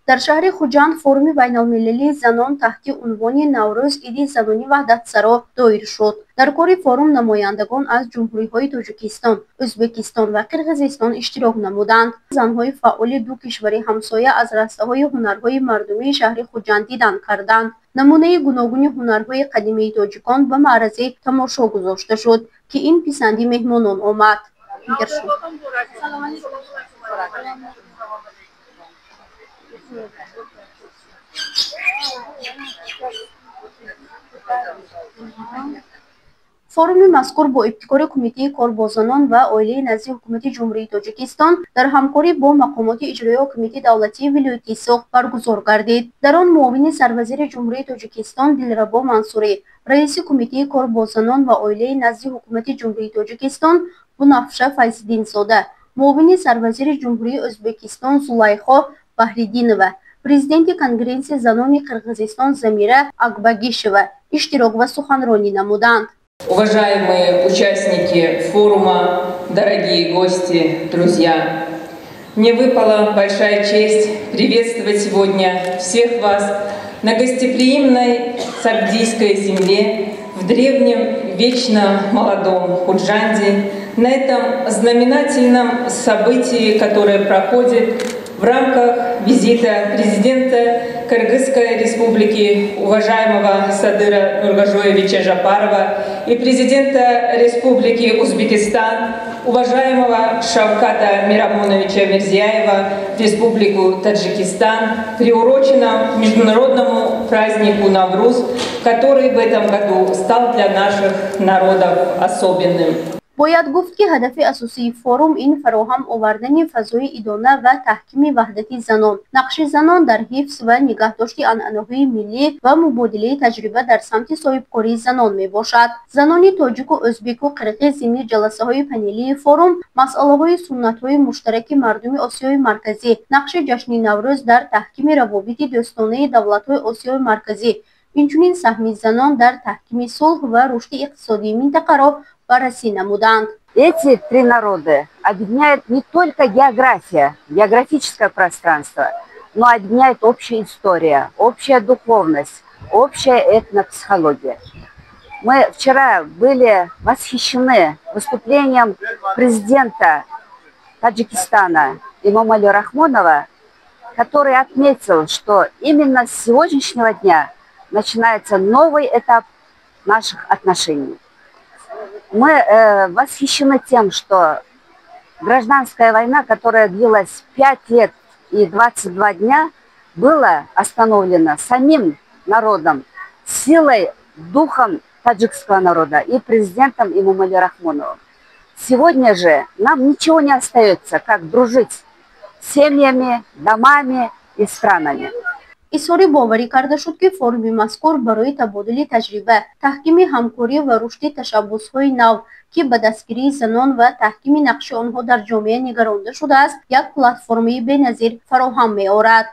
Дар шаҳри Хуҷанд форуми байналмилалии занон таҳти унвони «Наврӯз иди занони ваҳдатсаро» доир шуд. Дар кори форум намояндагон аз ҷумҳуриҳои Тоҷикистон, Ӯзбекистон ва Қирғизистон иштирок намуданд. Занҳои фаъоли ду кишвари ҳамсоя аз растаҳои ҳунарҳои мардумии шаҳри Хуҷанд дидан карданд. Намунаи гуногуни ҳунарҳои қадимии тоҷикон ба маърази тамошо гузошта шуд, ки ин писанди меҳмонон омад. Форуми мазкур бо ибтикори Кумитаи кор бо занон ва оилаи назди Ҳукумати Ҷумҳурии Тоҷикистон дар ҳамкорӣ бо мақомоти иҷроии Ҳокимияти давлатии вилояти Суғд баргузор гардид. Дар он муовини сарвазири Ҷумҳурии Тоҷикистон Дилрабо Мансурӣ, раиси Кумитаи кор бо занон ва оилаи назди Ҳукумати Ҷумҳурии Тоҷикистон Бунафша Файзиддинзода, муовини сарвазири Ҷумҳурии Ӯзбекистон Зулайхо Баҳриддинова, президенти Конгресси занони Қирғизистон Замира Акбагишева иштирок ва суханронӣ намуданд. Уважаемые участники форума, дорогие гости, друзья, мне выпала большая честь приветствовать сегодня всех вас на гостеприимной согдийской земле, в древнем, вечно молодом Худжанде, на этом знаменательном событии, которое проходит в рамках визита президента Кыргызской республики уважаемого Садыра Нургожоевича Жапарова и президента Республики Узбекистан уважаемого Шавката Миромоновича Мирзияева в Республику Таджикистан, приуроченном к международному празднику Навруз, который в этом году стал для наших народов особенным. Бояд гуфт, ки ҳадафи асосии форум ин фароҳам овардани фазои идона ва таҳкими ваҳдати занон, нақши занон дар ҳифз ва нигаҳдошти анъанаҳои миллӣ ва мубодилаи таҷриба дар самти соҳибкории занон мебошад. Занони тоҷику, ӯзбеку қирғиз зимни ҷаласаҳои панелии форум масъалаҳои суннатҳои муштараки мардуми Осиёи Марказӣ, нақши ҷашни Наврӯз дар таҳкими равобити дӯстонаи давлатҳои Осиёи Марказӣ, инчунин саҳми занон дар таҳкими сулҳ ва рушди иқтисодии минтақаро баррасӣ намуданд. Эти три народа объединяет не только география, географическое пространство, но объединяет общая история, общая духовность, общая этнопсихология. Мы вчера были восхищены выступлением президента Таджикистана Эмомали Рахмонова, который отметил, что именно с сегодняшнего дня начинается новый этап наших отношений. Мы восхищены тем, что гражданская война, которая длилась 5 лет и 22 дня, была остановлена самим народом, силой, духом таджикского народа и президентом Эмомали Рахмоновым. Сегодня же нам ничего не остается, как дружить с семьями, домами и странами. Изҳори боварӣ карда шуд, ки форуми мазкур барои табодули таҷриба, таҳкими ҳамкорӣ ва рушди ташаббусҳои нав, ки ба дастгирии занон ва таҳкими нақши онҳо дар ҷомеа нигаронда шудааст, як платформаи беназир фароҳам меорад.